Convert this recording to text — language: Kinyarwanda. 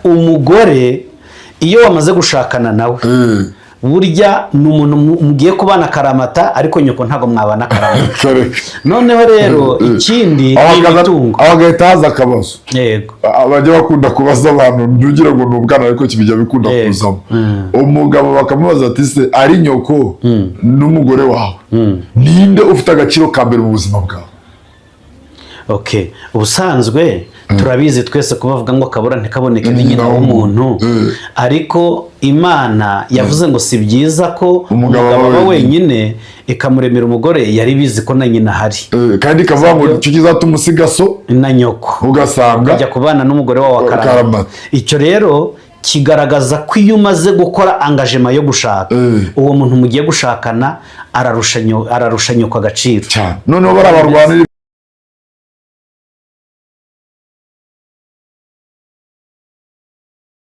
Umugore iyo wamaze gushakana nawe, burya ni umuntu mugiye kubana akaramata, ariko nyoko ntabwo mwabana akaramata. Kareka. Noneho rero ikindi Aho ni imitungo. Aho hagahita haza akabazo. Yego. Bajya bakunda kubaza abantu, ntugire ngo ni ubwana, ariko bijya bikunda kuzamo. Umugabo bakamubaza ati: "Se ari nyoko n'umugore wawe, ninde ufite agaciro ka mbere mu buzima bwawe?" Okay, ubusanzwe turabizi twese ko bavuga ngo akabura ntikaboneke ni nyina w'umuntu. Ariko Imana yavuze ngo si byiza ko umugabo umugabo aba aba wenyine, ikamuremera umugore, yari bizi ko na nyina ahari. Kandi ikavuga ngo icyo kizatuma usiga so na nyoko, ugasanga ukajya kubana n'umugore wawe akaramata. Akaramata. Icyo rero kigaragaza ko iyo umaze gukora engagement yo gushaka, uwo muntu mugiye gushakana ararusha nyoko agaciro. Cyane, noneho bariya barwanira